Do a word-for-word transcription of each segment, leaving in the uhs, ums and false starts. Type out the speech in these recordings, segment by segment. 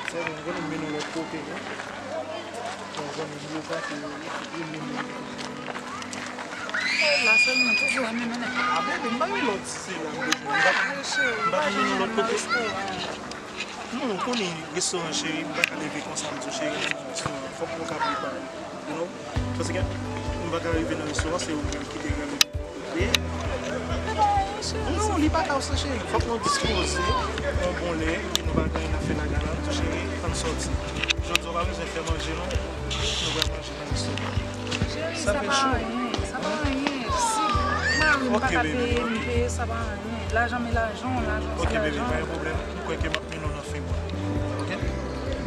Sè mwen, m konnen m mennen w lòt kote, non? Yon zanmi m yo pase, yo, yo, yo, yo, yo. E la sèlman, toujou renmen mennen. A, bebe, m pa gen lòt, se la m bezwen. M pa, m pa ka mennen w lòt kote. Non, ou konnen restoran, cheri, m pa ka leve konsa, m di w, cheri, ann al nan restoran. Fòk nou ka prepare, you know? Paske m pa ka rive nan restoran, se ou menm ki te rele. Non, li pa ka sa, cheri. Fòk nou dispoze yon bon lè, epi nou pa gen afè lagala, tou, cheri, ann sòti. Jodi a, w pa bezwen fè manje, non. Nou pral manje nan restoran. Cheri, sa pa anyen, sa pa anyen. Si mari m pa ka peye, m peye, sa pa anyen. Lajan, men lajan, lajan, se lajan. Ok, bebe, pa gen pwoblèm. M kwè ke m ap mennen w nan fen mwa. Ok?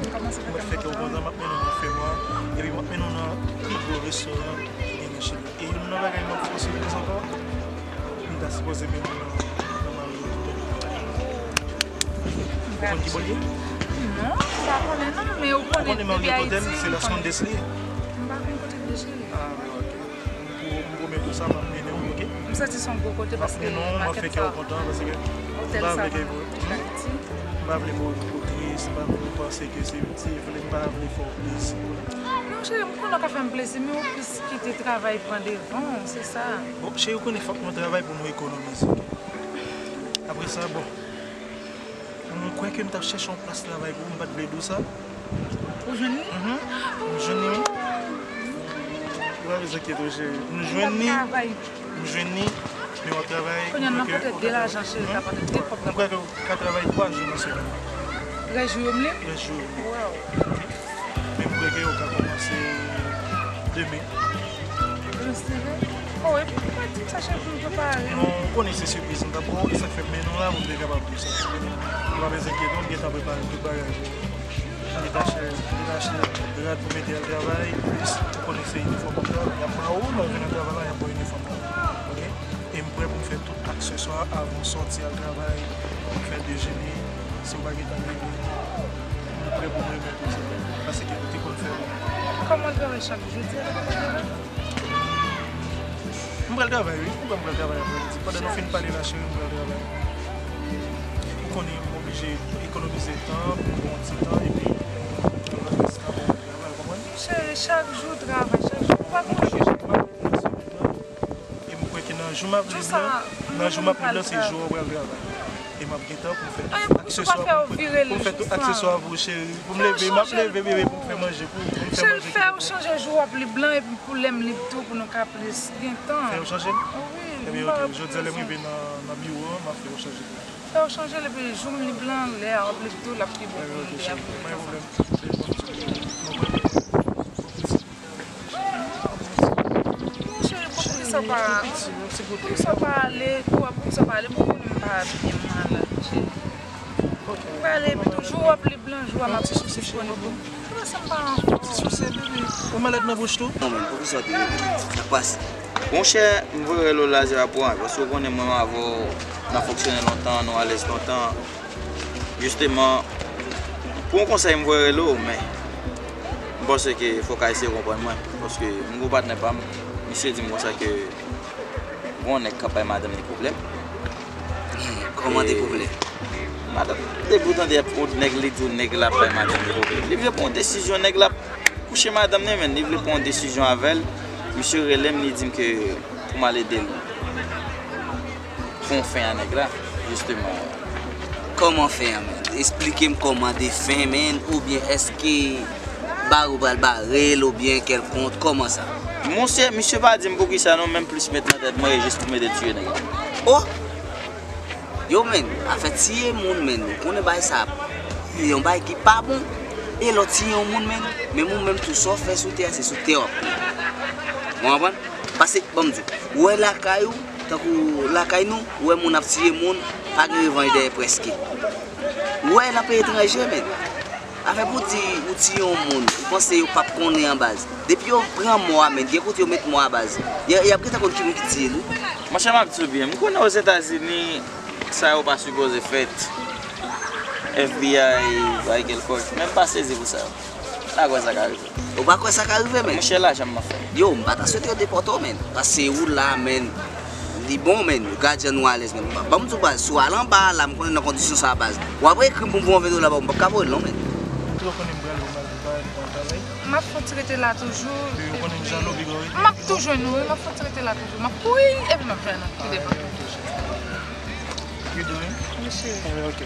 M ap fè kè w kontan, m ap mennen w nan fen mwa. Epi m ap mennen w nan pi gwo restoran ki gen nan Chili. E youn nan bagay m ap fè w sipriz ankò, m ta sipoze mennen w nan, nan Marriott Hotel. Ou konn ki bò l ye? Non, m pa konnen non, men ou konnen depi Ayiti, m konnen. Ou konnen Marriott Hotel, se Las Condes li ye. M pa konn kote l ye, cheri. Ah, men ok. M pwo-, m pwomèt ou sa, m ap mennen w, ok? M santi se yon gwo kote paske m ap fè kè w kontan, paske m pa vle ke, m pa vle ke w tris, m pa vle w panse ke se, se vle, m pa vle fè w plezi. Non, cheri, m konnen w ka fè m plezi, men ou plis kite travay pran devan w, se sa. Bon, cheri, ou konnen fòk nou travay pou nou ekonomize. Apre sa, bon, m kwè ke m t ap chèche yon plas travay pou ou, m pa t vle di w sa. Ou jwenn li? Mhm. M jwenn li, wi. Ou pa bezwen enkyete w, cheri. M jwenn li. M jwenn li. Men w ap travay. Kounye a, m ap pote de lajan, cheri, m ap pote de kòb nan. M kwè ke w ka travay twa jou nan semèn. Trèz jou yo m lib? Trèz jou yo m lib. Wow. Men m kwè ke w ka kòmanse demen. Jodi, wi. Oh, epi ou pa di m sa, cheri, pou m prepare. Non, ou konnen se sipriz m t ap ba w, e sa k fè m mennen w la, pou m te kapab di w sa. Ou pa bezwen enkyete w, m gentan prepare tout bagay pou ou. M detache, m detache rad pou mete al travay, plis ou konnen se inifòm m ap travay, y ap ba ou, lè w vin nan travay la, y ap ba w inifòm la. Ok? E m prè pou m fè tout akseswa avan w sòti al travay, pou m fè dejene, si w pa gentan leve, m prè pou m remèt ou sa. Paske ou te konn fè l. Kòman l travay chak jou? Di a, kòman l travay? M pral travay, wi. M pral travay aprè midi. Pandan nou fin pale la, cheri, m pral travay. Ou konnen, m oblije ekonomize tan pou m pran yon ti tan, epi m pral travay, ou konprann? Cheri, chak jou travay, chak jou. Ou pa konn jou. E m kwè ke nan jou m ap lib lan, nan jou m ap lib lan, se jou w pral travay. E m ap gen tan pou m fè tout akseswa pou m fè, pou m fè tout akseswa pou ou, cheri. Pou m leve, m ap leve, bebe, pou m fè manje pou ou, pou m fè manje pou ou. Cheri, fè w chanje jou w ap lib lan, epi pou lè m lib tou, pou nou ka plis gen tan. Fè w chanje l? Wi. Ebyen, ok. Jodi a, lè m rive nan, nan biwo a, m ap fè w chanje l. Fè w chanje l, epi jou m lib lan, lè a w ap lib tou, l ap pi bon pou nou, cheri. Pa gen pwoblèm. Mwen, cheri, poukisa w pa, poukisa w pa ale, poukisa w pa ale, bon, konnen m pa byen, m malad, cheri. M prale, epi tou, jou w ap lib lan, jou a m ap disponib pou ou. Ou wè sa m pa anfòm. Ti souse, bebe. Ou malad nan bouch tou? Non, men, poukisa w te rele m? Sa k pase? Monchè, m voye rele w la, se pa pou anyen, paske w konnen mwen avè w, n ap fonksyone lontan, nou alèz lontan. Jisteman, pou yon konsèy, m voye rele w, men m panse ke fò w ka eseye konprann mwen, paske m gon patnè pa m, misye di m konsa ke gon nèg k ap bay madanm li pwoblèm. Kòman de pwoblèm? Madanm, depi w tande yon nèg, li di w nèg la ap bay madanm li pwoblèm. Li vle pran yon desizyon, nèg la ap kouche madanm li, men li vle pran yon desizyon avè l. Misye rele m, li di m ke pou m al ede l pran fen a nèg la, jisteman. Kòman fen an, men? Esplike m kòman de fen, men, oubyen èske bare w pral bare l, oubyen kèlkonk, kòman sa? Monchè, misye pa di m poukisa non, men m plis met nan tèt mwen, e jis pou m ede tiye nèg la. Oh! Yo, men, afè tiye moun, men, ou konnen bagay sa, yon bagay ki pa bon, e lè w tiye yon moun, men, menm ou menm tou, sa w fè sou tè a, se sou tè w ap peye. Ou konprann? Paske, ban m di w, ou wè lakay ou, tankou lakay nou, ou wè moun ap tiye moun, pa gen revanj dèyè prèske. Ou wè l ap etranje, men. Afè pou di ou tiye yon moun, ou panse yo p ap konnen an baz. Depi yo pran mò a, men, gen kote yo met mò a baz. Y, y ap gentan konn ki moun ki tiye l, wi. Monchè, m ap di w byen, m konnen Ozetazini, sa yo pa sipoze fèt. F B I, bay kèlkòk. Men m pa sezi pou sa yo. M pa kwè sa ka rive. Ou pa kwè sa ka rive, men? Monchè, lajan m ap fè. Yo, m pa ta swete yo depòte w, men. Paske ou la, men. Li bon, men. Gadyen nou alèz, men. Ban m di w, baz, si w al anba a la, m konnen nan kondisyon sa, baz. W ap ekri m pou m voye yon ven dola ba w, m p ap ka voye l, non, men. Ou konnen m pral ou mal pou pa, pou pa travay. M ap fon ti rete la toujou. Ou konnen m jalo, piga wi. M ap tou jwenn ou, wi, m ap fon ti rete la toujou. M ap kouri, epi m ap jwenn ou. Tout depann. You doing? Mesye. Ah, ok.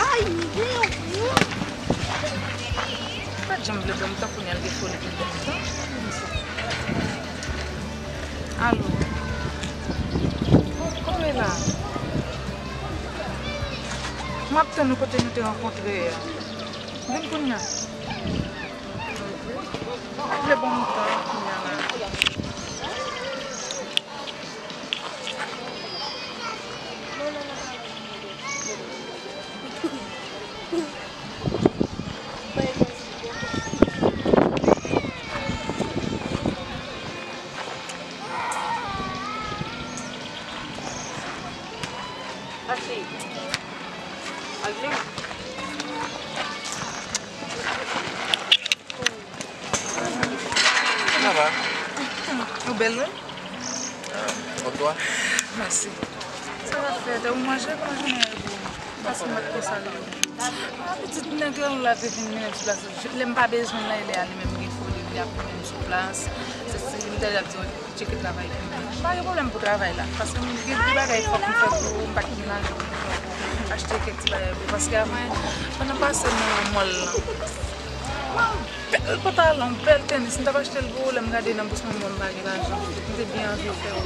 Ay, mi gen yon. Pa t janm vle ban m tan kounye a l gen foli pou l ban m tan. Alo. Kòman la? M ap tann ou kote nou te rankontre a. Vin kounye a. Vle ban m tan kounye a la. Sa va? Ou bèl, wi. Ah, et toi? Mèsi. Sa va fè? Ou manje? Kòman jounen an ye pou ou? Pase m ap konsa li. Ah, pitit nèg lan la te vin mennen m sou plas. Lè m pa bezwen l la, e lè a li menm gen foli, li ap mennen m sou plas. Se si m te ap di w tcheke travay pou mwen. M pa gen pwoblèm pou travay la. Paske m gen de bagay fòk m fè pou ou, m pa t gen lajan pou m fè pou ou. Achte kèk ti bagay pou ou. Paske avan, pandan m pase nan mòl lan, bèl pantalon, bèl tenis. M t ap achte l pou ou, lè m gade nan bous mwen, mwen m pa gen lajan. M te byen anvi fè ou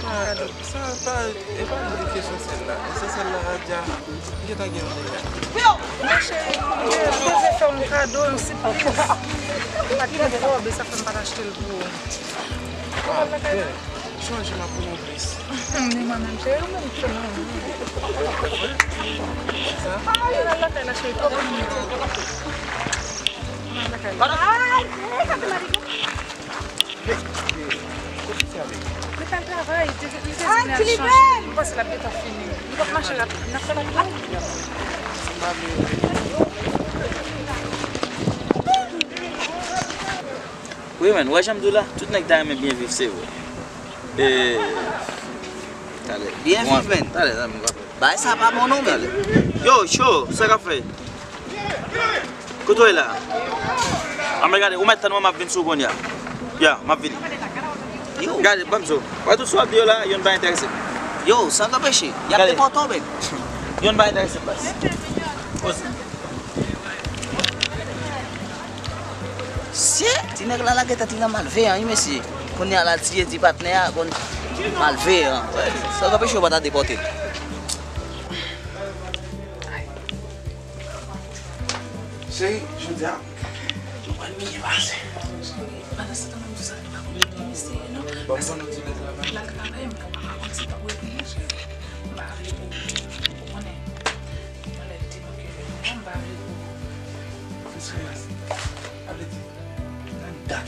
kado. Sa pa, e pa li ki esansyèl la. Esansyèl la, Adja, m gentan gen yon nèg la. Men cheri, m te vle fè w yon kado, yon sipriz. M pa t gen kòb, e sa fè m pa t achte l pou ou. Ah, bèl. Chanje m ap pran yon plis. Ni mwen menm, cheri, ou menm ki fè mwen. Sa? Al lakay la, cheri, twòp moun. Al lakay la. Ay, sa te mari. Li pral travay, li te, li te di l al chanje. M panse l ap gentan fini. Li p ap mache rapid, n ap fè l rapid. Wi, men, w wè jan m di w la, tout nèg ta renmen byen viv, se vre. E, talè. Byen viv, men. Talè, talè, m va fè. Bagay sa pa bon non, men. Yo, cho, sa k ap fè? Kote w ye la? Ann gade, ou mèt tann mwen, m ap vin sou w kounye a. Ya, m ap vini. Yo. Gade, ban m di w. Wè tout sa w ap di yo la, youn pa enterese m. Yo, san anpeche, y ap depòte w, men. Youn pa enterese m, baz. Poze. Sye, ti nèg la lage tèt li nan malveyan, wi, mesye. Kounye a l al tiye ti patnè a, konn malveyan. Sa k anpeche yo pa ta depòte l. Cheri, jodi a, nou pral byen pase. Pandan se tan, nou di sa, nou pa konn mesye, non? Bon, bon, nou di l travay. L al travay, men ou pa konn si l p ap revini, cheri. M pa vle pou ou konnen. Mwen lè l te manke vini, m pa vle pou ou. Sa vle di, nan dat.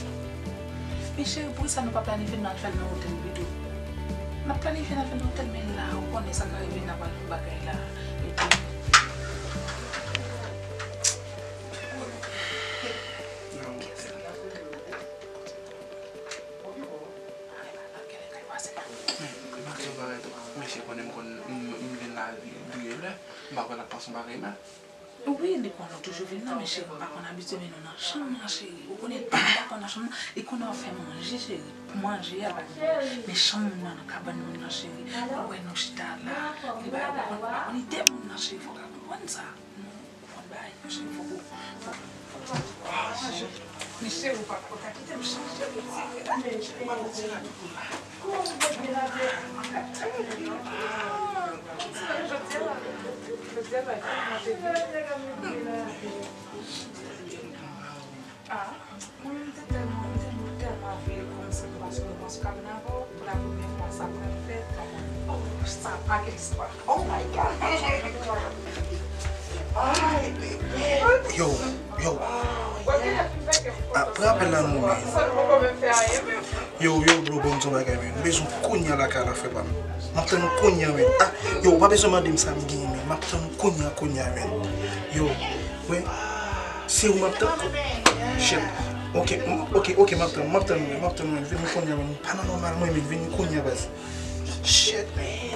Men cheri, poukisa nou pa planifye n al fè l nan otèl pito? N ap planifye n al fè l nan otèl, men la, ou konnen sa ka rive, n ap al pou bagay la. Epi, mesye konnen m konn, m, m vin la, gen lè, m pa kwè l ap pase yon bagay mal. Wi, li konn ou toujou vin la, men cheri, m pa konn abitye mennen w nan chanm nan, cheri. Ou konnen, lè m pa konn nan chanm nan, li konnen w ap fè manje, cheri. Pou manje a, pa gen pwoblèm. Men chanm nan, nan kabann moun nan, cheri. Ou wè nou chita la, li pa, ou konn, pa konn ide moun nan, cheri. Fò w ka konprann sa. Ou konn bagay yo, cheri, fòk ou, fòk, fòk ou chanje. Men cheri, ou pa, ou pa kite m chanje, retire la. Cheri, m ap retire la tout moun la. Kòman ou mete la, bebe? Ah, jodi a la, jodi a la, kòman te vin? Ah, mwen menm, m te tèlman, m te, m tèlman vle kòmanse pase yon moman sou kabann avè w, pou la premyè fwa sa pral fèt. Oh, sa pa gen istwa. Oh my God! Ay, bebe! Yo, yo. Apre apèl la nou men. Yo, yo, bro, ban m di yon bagay, men. M bezwen w kounye a lakay la, frè pa m. M ap tann ou kounye a, men. Ah, yo, ou pa bezwen mande m sa m genyen, men. M ap tann ou kounye a, kounye a, men. Yo, wi. Se ou m ap tann? Shit. Ok, m, ok, ok, m ap tann, m ap tann, m ap tann, men. Vini kounye a, men. Pa nan nòmal mwen, men. Vini kounye a, baz. Shit, man.